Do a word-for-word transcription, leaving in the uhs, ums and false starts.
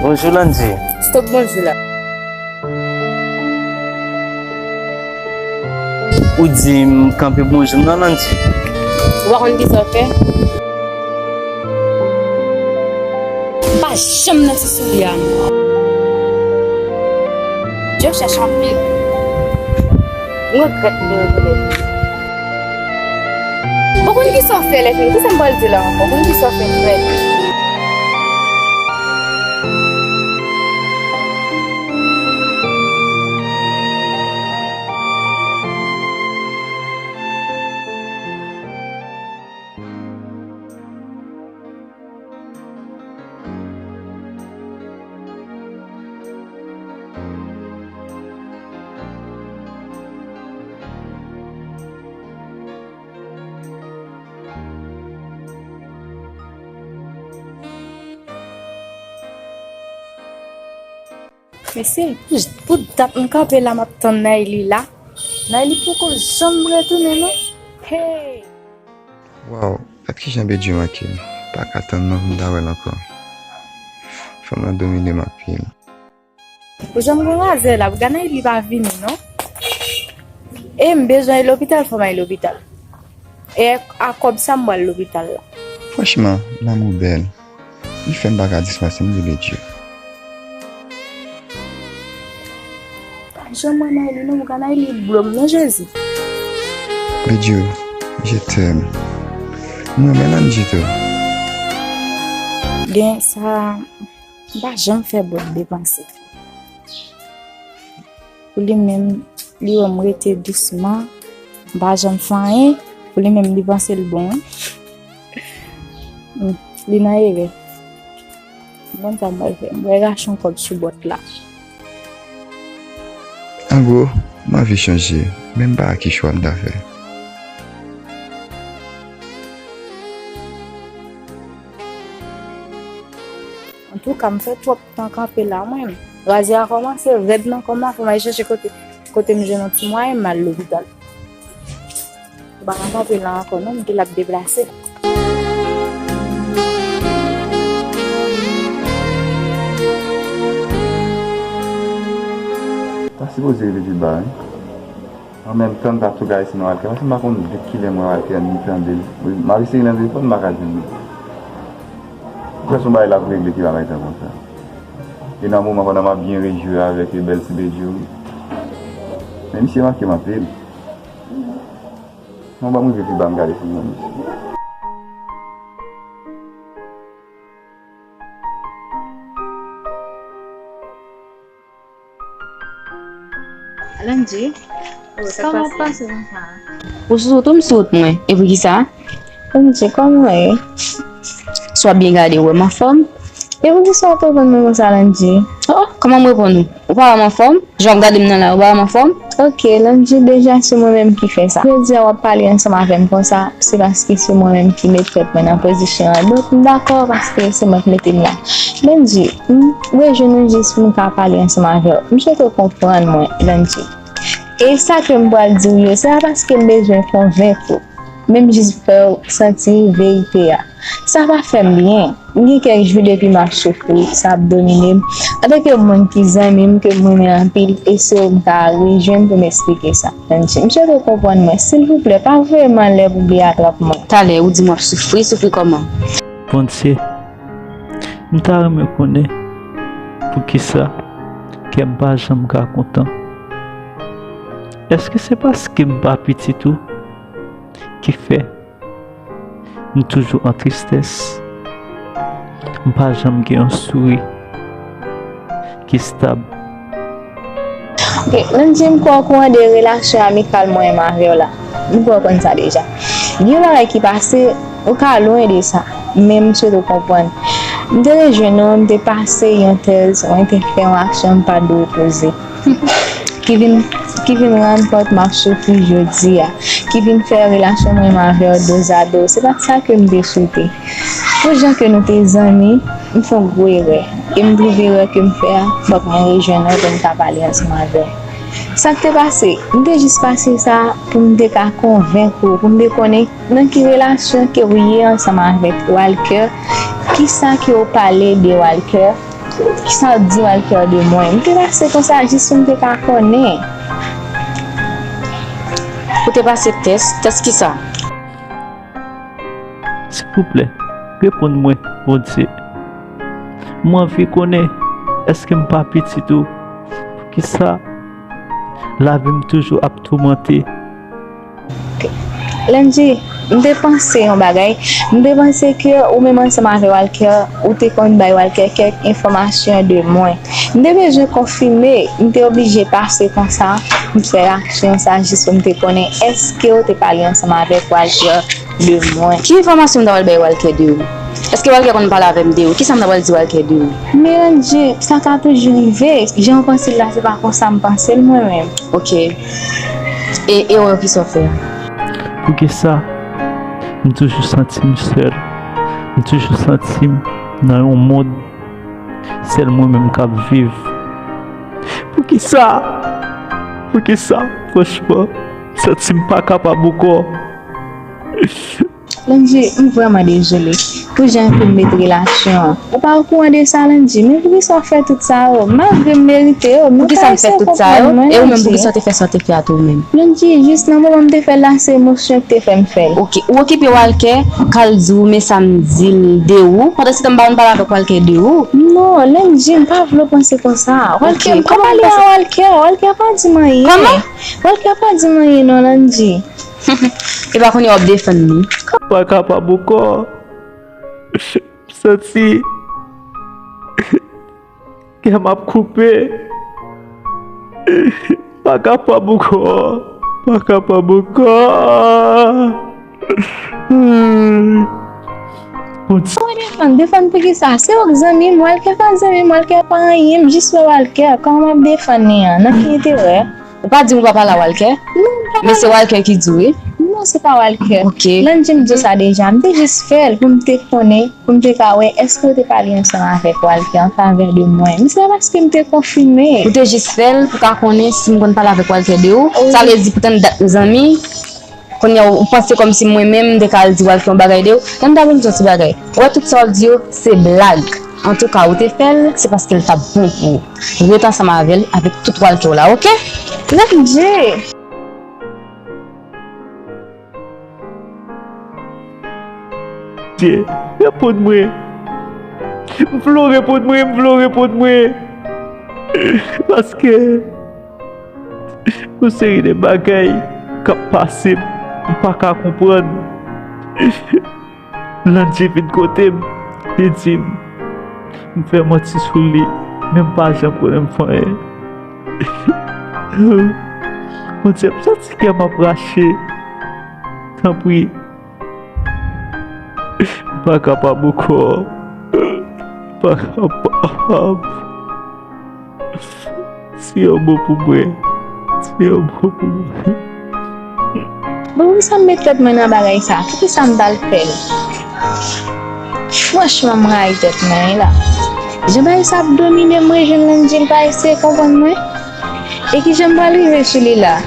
Bonjou, Landy. Stop bonjou la. Ou di m kanpe bonjou m nan, Landy? Ou pa konn kisa w fè? M pa janm nan ti soulye a ankò. Djòf chèche anpil. M regrèt m te rekonèt li. Ou konn kisa w fè, Lèfini? Kisa m pral di la ankò? Ou konn kisa w fè frè? Mesye, pou, pou dat m kanpe la, m ap tann Nayli la. Nayli poko janm retounen, non. Hey! Waw, gad kijan Bedjine manke m. Pa ka tann non pou m ta wè l ankò. Fanm lan domine m anpil. Ou janm gon razè la, pou gade Nayli pa vini, non. E m bezwen al lopital, fò m al lopital. E a kòb sa m pral lopital la. Franchman, lanmou bèl. Li fè m pa ka dispanse m, li Bedjine. Pa janm wè Nayli non, pou gade Nayli blo m non, Jezi. Bedjine, je t'aime. M renmen Landy tou. Gen sa, m pa janm fè bòt depanse. Pou li menm, li wè m rete dousman, m pa janm fè anyen, pou li menm, li panse l bon, wi. Hmm, li nan erè. M konn sa m pral fè. M pral rache yon kòb sou bòt la. An gwo, m anvi chanje, men m pa wè ki chwa m ta fè. Antouka, m fè twòp tan kanpe la, mwen. Razè a kòmanse rèd nan kò m la, fò m al chèche kote, kote m jwenn yon ti mwayen, m al lopital. M pa ka kanpe la ankò, non, m gen l ap deplase. Ta sipoze rete pi ba, wi. An menm tan, m pa tou ka eseye nan Walter, paske m pa konn depi kilè m wè Walter ni tande l. M ap eseye nan telefòn, m pa ka jwenn li. M kwè se yon bagay l ap regle ki pa bay tan konsa. E nan moman, pandan m ap byen rejwi avèk bèl ti Bedjine, men misye manke m anpil. Non, ban m rive pi ba, m gade si m wè misye. Landy, kòman w ap pase konsa? Ou sou wout ou m sou wout mwen. E poukisa? Landy, kòman w ye? Si w ap byen gade, ou wè m anfòm. E poukisa w ap reponn mwen konsa, Landy? Oh, kòman m reponn ou? Ou pa wè m anfòm? Jan w ap gade m nan la, ou pa wè m anfòm? Ok, Landy, deja se mwen menm ki fè sa. Jodi a w ap pale ansanm avè m konsa, se paske se mwen menm ki met tèt mwen nan pozisyon an. Donk, m dakò paske se mwen k mete m la. Landy, m rejwenn ou jis pou m ka pale ansanm avè w. M swete w konprann mwen, Landy. E sa ke m pral di w yo, se pa paske m bezwen konvenk ou, men m jis vle fè w santi verite a. Sa pa fè m byen. M gen kèk jou depi m ap soufri, sa ap domine m. Antanke moun ki zanmi m, ke m renmen anpil, e se ou m ka rejwenn pou m eksplike sa. Landy, m swete w konprann mwen. Silvouplè, pa voye m anlè pou bliye atrap mwen. Talè, ou di m w ap soufri, soufri kòman? Bondye, m ta renmen konnen poukisa kè m pa janm ka kontan. Èske se paske m pa pitit ou ki fè m toujou an tristès? M pa janm gen yon souri ki stab. Ok, Landy, m kwè w kouran de relasyon amikal mwen menm avè w la. M kwè w konn sa deja. Gen yon bagay ki pase, ou ka lwen de sa, men m swete w konprann. M te rejwenn ou, m te pase yon tèz, mwen te fè yon aksyon m pa t dwe poze. Ki vin, ki vin rann fòt m ap soufri jodi a, ki vin fè relasyon mwen menm avè w dozado. Se pa sa ke m te swete. Pou jan ke nou te zanmi, m fè yon gwo erè. E m twouve erè ke m fè a, fòk mwen rejwenn ou pou m ka pale ansanm avè w. Sa k te pase? M te jis pase sa pou m te ka konvenk ou, pou m te konnen nan ki relasyon ke w ye ansanm avèk Walker, kisa ke w pale de Walker, Kisa w di Walker de mwen? M te pase konsa jis pou m te ka konnen. Ou te pase tès? Tès kisa? Silvouplè, reponn mwen, Bondye. M anvi konnen, èske m pa pitit ou? Poukisa lavi m toujou ap toumante? Landji, m te panse yon bagay. M te panse ke ou menm ansanm avè Walker, ou te konn bay Walker kèk enfòmasyon de mwen. M te bezwen konfime, m te oblije pase konsa, m fè aksyon sa jis pou m te konnen èske w te pale ansanm avèk Walker de mwen. Ki enfòmasyon m ta pral bay Walker de ou? Èske Walker konn pale avè m de ou? Kisa m ta pral di Walker de ou? Men Landji, sa ka toujou rive. Jan w panse l la, se pa konsa m panse l mwen menm. Ok. E erè kisa w fè a? Poukisa m toujou santi m sèl? M toujou santi m nan yon mond sèl mwen menm k ap viv. Poukisa? Poukisa? Franchman, m santi m pa kapab ankò. Landji, m vrèman dezole pou jan ke w met relasyon an. Ou pa okouran de sa, Landji, men poukisa w fè tout sa yo? Malgre m merite yo, men w pa eseye konprann mwen, Landji. Poukisa m fè tout sa yo? E ou menm, poukisa w te fè sa w te fè a tou ou menm? Landji, jis nan moman m te fè l la, se emosyon ki te fè m fè l. Ok, ou okipe Walker, k al di ou, men sa m di l de ou. Pandansetan, m pa konn pale avèk Walker de ou. Non, Landji, m pa vle w panse konsa. Ok, kòman m pale a Walker? Walker pa di m anyen. Kòman? Walker pa di m anyen non, Landji. Epa kounye a w ap defann li. Pa kapab ankò. M santi kè m ap koupe. Pa kapab ankò. Pa kapab ankò. Bondye. Ou defann, defann poukisa? Se ou k zanmi m, Walker pa zanmi m, Walker pa anyen, m jis wè Walker. Kòman m ap defann li an? Nan ki enterè? Ou pa di m ou pa pale a Walker? Non, m pa pale. Men se Walker ki di w, wi. Non, se pa Walker. Ok. Landji, m di w sa deja. M te jis fè l pou m te konnen, pou m te ka wè èske w te pale ansanm avèk Walker an favè de mwen. Men se pa paske m te konfime. Ou te jis fè l pou ka konnen si m konn pale avèk Walker de ou. Wi. Sa vle di pou tann dat nou zanmi. Kounye a, ou panse kòmsi mwen menm, m te ka al di Walker yon bagay de ou? Tande, ta ban m di yon ti bagay. Ou wè tout sa w ap di yo, se blag. Antouka, ou te fè l, se paske l t ap bon pou ou. Ret ansanm avè l, avèk tout Walker w la, ok? Landji! Dye, reponn mwen. M vle w reponn mwen, m vle w reponn mwen. Paske yon seri de bagay k ap pase m, m pa ka konprann. Landji vin kote m, li di m, m fè manti sou li, men m pa janm konnen m fè anyen. Bondye, m santi kè m ap rache. Tanpri, m pa kapab ankò. M pa kapab. Tiye yon mo pou mwen. Tiye yon mo pou mwen. Bon, poukisa m met tèt mwen nan bagay sa? Poukisa m t al fè l? Franchman, m rayi tèt mwen, wi la. Jan bagay sa ap domine m, mwen jwenn Landji, l pa eseye konprann mwen. E kijan m pral rive sou li la?